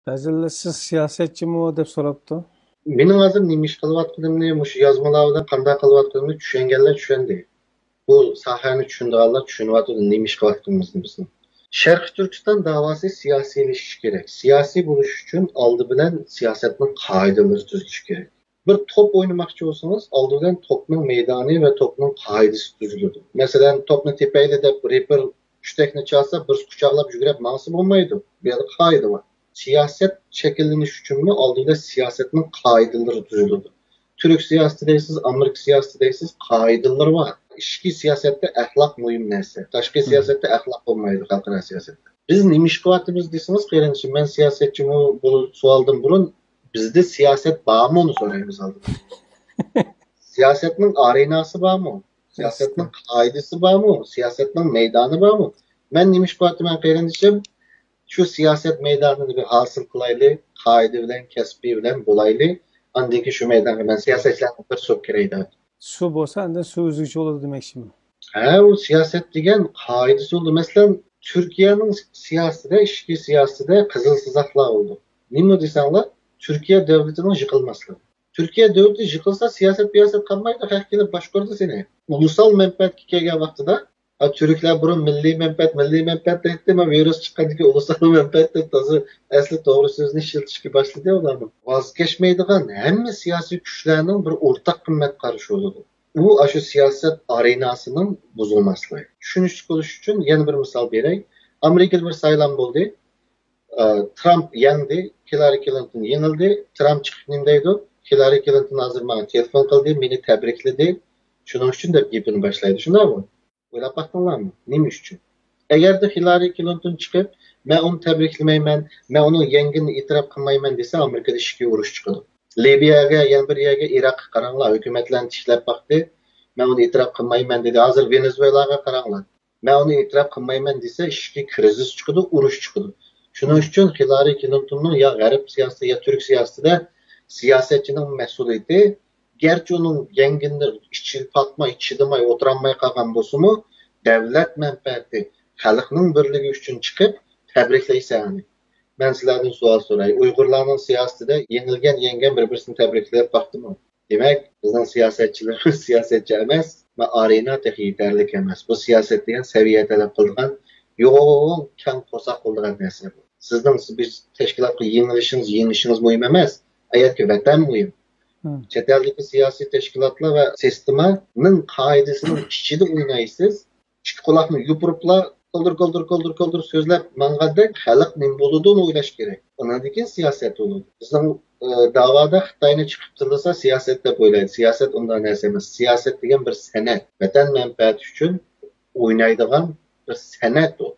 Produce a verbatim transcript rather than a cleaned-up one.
بەزىلەر سىز سىياسەتچىمۇ دەپ سوراپتۇ. مېنىڭ ھازىر نېمە ئىش قىلىۋاتقىنىمنى، مۇشۇ يازمىلار بىلەن قانداق قىلىۋاتقىنىمنى چۈشەنگەنلەر چۈشەندى. بۇ ساھەنى چۈشىنىدىغانلار چۈشىنىۋاتىدۇ، نېمە ئىش قىلىۋاتقىنىمىزنى بىزنىڭ. شەرقىي تۈركىستان داۋاسى سىياسىيلىشىشى كېرەك. سىياسىي بولۇش ئۈچۈن ئالدى بىلەن سىياسەتنىڭ قائىدىلىرى تۈزۈلۈشى كېرەك. بىر توپ ئوينىماقچى بولسىڭىز، ئالدى بىلەن توپنىڭ مەيدانى ۋە توپنىڭ قائىدىسى تۈزۈلىدۇ. مەسىلەن، توپنى تېپەيلى دەپ رېپېر ئۈشتەكنى چالسا، بىرسى قۇچاقلاپ يۈگۈرۈپ ماڭسا بولمايدۇ. بۇ يەردە قائىدە بار. سىياسەت شەكىللىنىش ئۈچۈنمۇ ئالدى بىلەن سىياسەتنىڭ قائىدىلىرى تۈزۈلىدۇ. تۈرك سىياسىتى دەيسىز، ئامېرىكا سىياسىتى دەيسىز، قائىدىلىرى بار. ئىچكى سىياسەتتە ئەخلاق مۇھىم نەرسە. تاشقى سىياسەتتە ئەخلاق بولمايدۇ، خەلقئارا سىياسەتتە. بىز نېمە ئىش قىلىۋاتىمىز دېسىڭىز، قېرىندىشىم، مەن سىياسەتچىمۇ بۇ سوئالدىن بۇرۇن، بىزدە سىياسەت بارمۇ، ئۇنى سورايمىز ئالدىدا. سىياسەتنىڭ ئارېناسى بارمۇ؟ سىياسەتنىڭ قائىدىسى بارمۇ؟ سىياسەتنىڭ مەيدانى بارمۇ؟ مەن نېمە ئىش قىلىۋاتىمەن، قېرىندىشىم؟ شۇ سىياسەت مەيدانىنى بىر ھاسىل قىلايلى، قائىدە بىلەن، كەسپىي بىلەن بولايلى. ئاندىن كېيىن شۇ مەيدانغا مەن سىياسەتچىلەرنى بىر سوقۇپ كىرەي دەۋاتىمەن. سۇ بولسا ئاندىن سۇ ئۈزگۈچى بولىدۇ دېمەكچىمۇ؟ ھە، ئۇ سىياسەت دېگەن قائىدىسى بولىدۇ. مەسىلەن، تۈركىيەنىڭ سىياسىتىدە، ئىچكى سىياسىتىدە قىزىل سىزىقلار بولىدۇ. نېمە دېسەڭلار، تۈركىيە دۆلىتىنىڭ يىقىلماسلىقى. تۈركىيە دۆلىتى يىقىلسا، سىياسەت پىياسەت قالمايدۇ، خەق كېلىپ باشقۇرىدۇ سېنى. ئۇلۇسال مەنپەئەتكە كەلگەن ۋاقتىدا، ھە، تۈركلەر بۇرۇن مىللىي مەنپەئەت، مىللىي مەنپەئەت دەيتتى، مانا ۋىرۇس چىققاندىن كېيىن ئۇلۇسال مەنپەئەت دەپ تازا ئەسلى توغرا سۆزنى ئىشلىتىشكە باشلىدى ئۇلارمۇ. ۋاز كەچمەيدىغان ھەممە سىياسىي كۈچلەرنىڭ بىر ئورتاق قىممەت قارىشى بولىدۇ. ئۇ ئاشۇ سىياسەت ئارېناسىنىڭ بۇزۇلماسلىقى. چۈشىنىشلىك بولۇش ئۈچۈن يەنە بىر مىسال بېرەي. ئامېرىكىدا بىر سايلام بولدى. ئە، ترامپ يەڭدى، خىلارى كلىنتون يېڭىلدى. ترامپ چىقىپ نېمە دەيدۇ؟ خىلارى كلىنتون ھازىر ماڭا تېلېفون قىلدى، مېنى تەبرىكلىدى. شۇنىڭ ئۈچۈن دەپ گېپىنى باشلايدۇ. شۇنداقمۇ؟ ئويلاپ باقتىڭلارمۇ؟ نېمە ئۈچۈن؟ ئەگەردە خىلارى كلىنتون چىقىپ، مەن ئۇنى تەبرىكلىمەيمەن، مەن ئۇنىڭ يەڭگىنىنى ئېتىراپ قىلمايمەن دېسە، ئامېرىكىدا ئىچكى ئۇرۇش چىقىدۇ. لىبىيەگە، يەنە بىر يەرگە، ئىراققا قاراڭلار، ھۆكۈمەتلەرنى تىكلەپ باقتى، مەن ئۇنى ئېتىراپ قىلمايمەن دېدى. ھازىر ۋېنېزۇېلاغا قاراڭلار، مەن ئۇنى ئېتىراپ قىلمايمەن دېسە، ئىچكى كىرىزىس چىقىدۇ، ئۇرۇش چىقىدۇ. شۇنىڭ ئۈچۈن خىلارى كلىنتوننىڭ يا غەرب سىياسىتى، يا تۈرك سىياسىتىدە سىياسەتچىنىڭ مەسئۇلىيىتى، گەرچە ئۇنىڭ يەڭگىنىدە ئىچى پاتماي، چىدىماي، ئولتۇرالماي قالغان بولسىمۇ، دۆلەت مەنپەئەتى، خەلقنىڭ بىرلىكى ئۈچۈن چىقىپ تەبرىكلەيسەن ئۇنى. مەن سىلەردىن سوئال سوراي، ئۇيغۇرلارنىڭ سىياسىتىدە يېڭىلگەن، يەڭگەن بىر-بىرسىنى تەبرىكلەپ باقتىمۇ؟ دېمەك، بىزنىڭ سىياسەتچىلىرىمىز سىياسەتچى ئەمەس ۋە ئارېنا تېخى يېتەرلىك ئەمەس. بۇ سىياسەت دېگەن سەۋىيە تەلەپ قىلىدىغان، يوغان كەڭ قورساق بولىدىغان نەرسە بۇ. سىزنىڭ، بىز تەشكىلاتقا يېڭىلىشىڭىز، يېڭىشىڭىز مۇھىم ئەمەس. ئەيەتكى ۋەتەن مۇھىم. چەت ئەلدىكى سىياسىي تەشكىلاتلار ۋە سىستېمانىڭ قائىدىسىنىڭ ئىچىدە ئوينايسىز. ئىككى قۇلاقنى يوپۇرۇپلا كولدۇر، كولدۇر، كولدۇر، كولدۇر سۆزلەپ ماڭغاندەك، خەلق نېمە بولىدۇ، ئۇنى ئويلاش كېرەك. ئۇنىڭدىن كېيىن سىياسەت بولىدۇ. بىزنىڭ، ئى، داۋادا خىتاينى چىقىپ تىللىسا، سىياسەت دەپ ئويلايدۇ. سىياسەت ئۇنداق نەرسە ئەمەس. سىياسەت دېگەن بىر سەنئەت. ۋەتەن مەنپەئەتى ئۈچۈن ئوينايدىغان بىر سەنئەت ئۇ.